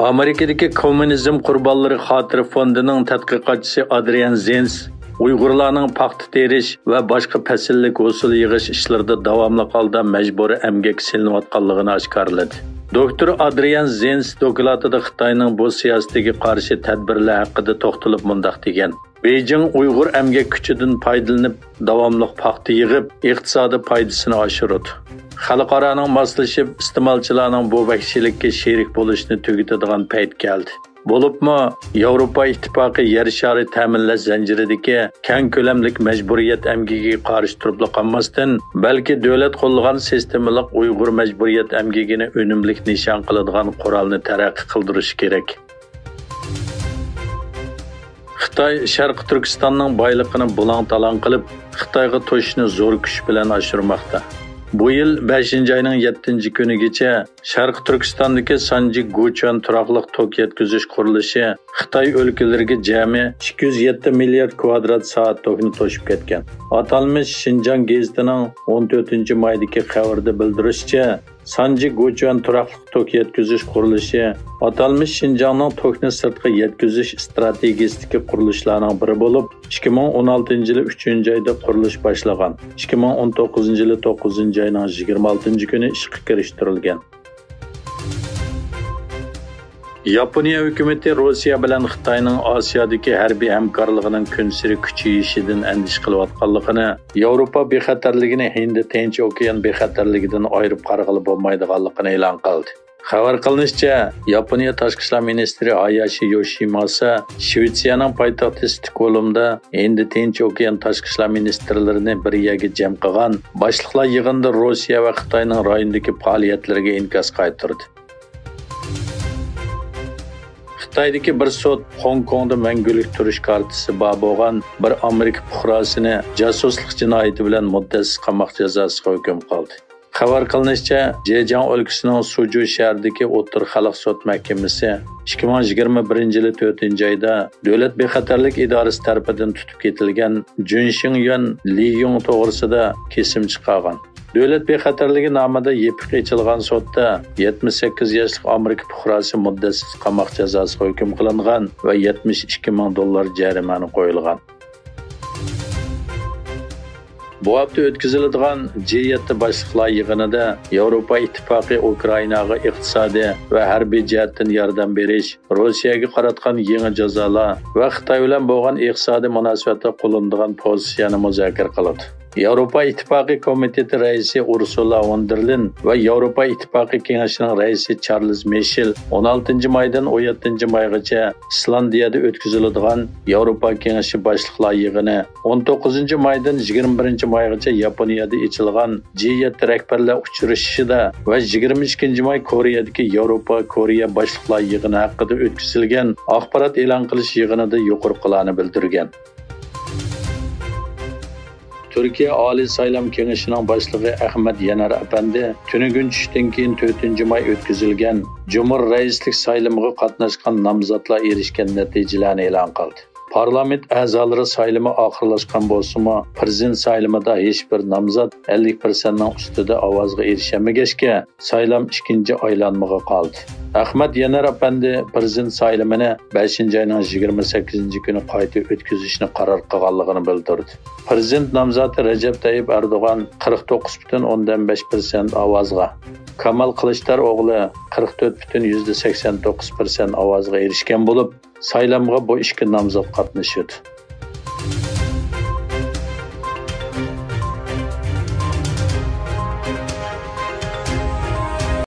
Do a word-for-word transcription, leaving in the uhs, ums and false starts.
ئامېرىكىدىكى كوممۇنىزم قۇربانلىرى خاتىرە فوندىنىڭ تەتقىقاتچىسى ئادرىيان زېنس ئۇيغۇرلارنىڭ پاختا تېرىش ۋە باشقا پەسىللىك ھوسۇل يىغىش ئىشلىرىدا داۋاملىق ھالدا مەجبۇرىي ئەمگەككە سېلىنىۋاتقانلىقىنى ئاشكارىلىدى. دوكتور ئادرىيان زېنس دوكلاتىدا خىتاينىڭ بۇ سىياسىتىگە قارشى تەدبىرلەر ھەققىدە توختىلىپ مۇنداق دېگەن: بېيجىڭ ئۇيغۇر ئەمگەك كۈچىدىن پايدىلىنىپ، داۋاملىق پاختا يىغىپ، ئىقتىسادىي پايدىسىنى ئاشۇرىدۇ. خەلقئارانىڭ ماسلىشىپ، ئىستېمالچىلارنىڭ بۇ ۋەھشىيلىككە شېرىك بولۇشىنى تۈگىتىدىغان پەيت كەلدى. بولۇپمۇ، ياۋروپا ئىتتىپاقى يەر شارى تەمىنلەش زەنجىرىدىكى كەڭ كۆلەملىك مەجبۇرىيەت ئەمگىكىگە قارشى تۇرۇپلا قالماستىن، بەلكى دۆلەت قوللىغان سىستېمىلىق ئۇيغۇر مەجبۇرىيەت ئەمگىكىنى ئۈنۈملۈك نىشان قىلىدىغان قورالنى تەرەققىي قىلدۇرۇشى كېرەك. خىتاي شەرقىي تۈركىستاننىڭ بايلىقىنى بۇلاڭ-تالاڭ قىلىپ، خىتايغا توشۇشنى زور كۈچ بىلەن ئاشۇرماقتا. بۇ يىل بەشىنچى ئاينىڭ يەتتىنچى كۈنىگىچە شەرقىي تۈركىستاندىكى سانجى گۇچۈەن تۇراقلىق توك يەتكۈزۈش قۇرۇلۇشى خىتاي ئۆلكىلىرىگە جەمئىي ئىككى يۈز يەتتە مىليارد كۋادرات سائەت توكنى توشۇپ كەتكەن. ئاتالمىش شىنجاڭ گېزىتىنىڭ ئون تۆتىنچى مايدىكى خەۋىرىدە بىلدۈرۈشىچە، سانجى گۇچۈەن تۇراقلىق توك يەتكۈزۈش قۇرۇلۇشى ئاتالمىش شىنجاڭنىڭ توكنى سىرتقا يەتكۈزۈش ئىستراتېگىيىسىدىكى قۇرۇلۇشلارنىڭ بىرى بولۇپ، ئىككى مىڭ ئون ئالتىنچى يىلى ئۈچىنچى ئايدا قۇرۇلۇش باشلىغان، ئىككى مىڭ ئون توققۇزىنچى يىلى توققۇزىنچى ئاينىڭ يىگىرمە ئالتىنچى كۈنى ئىشقا كىرىشتۈرۈلگەن. ياپونىيە ھۆكۈمىتى روسىيە بىلەن خىتاينىڭ ئاسىيادىكى ھەربىي ھەمكارلىقىنىڭ كۈنسېرى كۈچىيىشىدىن ئەندىشە قىلىۋاتقانلىقىنى، ياۋروپا بىخەتەرلىكىنى ھىندى تىنچ ئوكيان بىخەتەرلىكىدىن ئايرىپ قارىغىلى بولمايدىغانلىقىنى ئېلان قىلدى. خەۋەر قىلىنىشىچە، ياپونىيە تاشقى ئىشلار مىنىستىرى ھاياشى يوشىماسا شىۋېتسىيەنىڭ پايتەختى ستوكھولمدا ھىندى تىنچ ئوكيان تاشقى ئىشلار مىنىستىرلىرىنى بىر يەرگە جەم قىلغان باشلىقلار يىغىنىدا روسىيە ۋە خىتاينىڭ رايوندىكى پائالىيەتلىرىگە ئىنكاس قايتۇردى. خىتايدىكى بىر سوت خوڭكوڭدا مەڭگۈلۈك تۇرۇش كارتىسى بار بولغان بىر ئامېرىكا پۇقراسىنى جاسۇسلۇق جىنايىتى بىلەن مۇددەتسىز قاماق جازاسىغا ھۆكۈم قىلدى. خەۋەر قىلىنىشىچە، جېجياڭ ئۆلكىسىنىڭ سۇجۇ شەھىرىدىكى ئوتتۇرا خەلق سوت مەھكىمىسى ئىككى مىڭ يىگىرمە بىرىنچى يىلى تۆتىنچى ئايدا دۆلەت بىخەتەرلىك ئىدارىسى تەرىپىدىن تۇتۇپ كېتىلگەن جۈن شىڭيۈەن لى يۇڭ توغرىسىدا كېسىم چىقارغان. دۆلەت بىخەتەرلىكى نامىدا يېپىق ئېچىلغان سوتتا يەتمىش سەككىز ياشلىق ئامېرىكا پۇقراسى مۇددەتسىز قاماق جازاسىغا ھۆكۈم قىلىنغان ۋە يەتمىش ئىككى مىڭ دوللار جەرىمانە قويۇلغان. بۇ ھەپتە ئۆتكۈزۈلىدىغان جى يەتتە باشلىقلار يىغىنىدا ياۋروپا ئىتتىپاقى ئۇكرائىناغا ئىقتىسادىي ۋە ھەربىي جەھەتتىن ياردەم بېرىش، روسىيەگە قاراتقان يېڭى جازالار ۋە خىتاي بىلەن بولغان ئىقتىسادىي مۇناسىۋەتتە قوللىنىدىغان پوزىتسىيەنى مۇزاكىرە قىلىدۇ. ياۋروپا ئىتتىپاقى كومىتېتى رەئىسى ئۇرسۇلا ۋون دېر لېن ۋە ياۋروپا ئىتتىپاقى كېڭىشىنىڭ رەئىسى چارلز مىشېل ئون ئالتىنچى مايدىن ئون يەتتىنچى مايغىچە ئىسلاندىيەدە ئۆتكۈزۈلىدىغان ياۋروپا كېڭىشى باشلىقلار يىغىنى، ئون توققۇزىنچى مايدىن يىگىرمە بىرىنچى مايغىچە ياپونىيەدە ئېچىلغان جى يەتتە رەھبەرلەر ئۇچرىشىشىدا ۋە يىگىرمە ئىككىنچى ماي كورېيەدىكى ياۋروپا كورېيە باشلىقلار يىغىنى ھەققىدە ئۆتكۈزۈلگەن ئاخبارات ئېلان قىلىش يىغىنىدا يۇقىرىقىلارنى بىلدۈرگەن. تۈركىيە ئالىي سايلام كېڭىشىنىڭ باشلىقى ئەخمەت يەنەر ئەپەندى تۈنۈگۈن چۈشتىن كېيىن تۆتىنچى ماي ئۆتكۈزۈلگەن جۇمھۇر رەئىسلىك سايلىمىغا قاتناشقان نامزاتلار ئېرىشكەن نەتىجىلەرنى ئېلان قىلدى. پارلامېنت ئەزالىرى سايلىمى ئاخىرلاشقان بولسىمۇ، پىرېزىدېنت سايلىمىدا ھېچبىر نامزات ئەللىك پىرسەنتنىڭ ئۈستىدە ئاۋازغا ئېرىشەلمىگەچكە، سايلام ئىككىنچى ئايلانمىغا قالدى. ئەخمەت يەنەر ئەپەندى پىرېزىدېنت سايلىمىنى بەشىنچى ئاينىڭ يىگىرمە سەككىزىنچى كۈنى قايتا ئۆتكۈزۈشنى قارار قىلغانلىقىنى بىلدۈردى. پىرېزىدېنت نامزاتى رەجەپ تەييىپ ئەردوغان قىرىق توققۇز پۈتۈن ئوندىن بەش پىرسەنت ئاۋازغا، كامال قىلىچدار ئوغلى قىرىق تۆت پۈتۈن يۈزدە سەكسەن توققۇز پىرسەنت ئاۋازغا ئېرىشكەن بولۇپ، سايلامغا بۇ ئىككى نامزات قاتنىشىدۇ.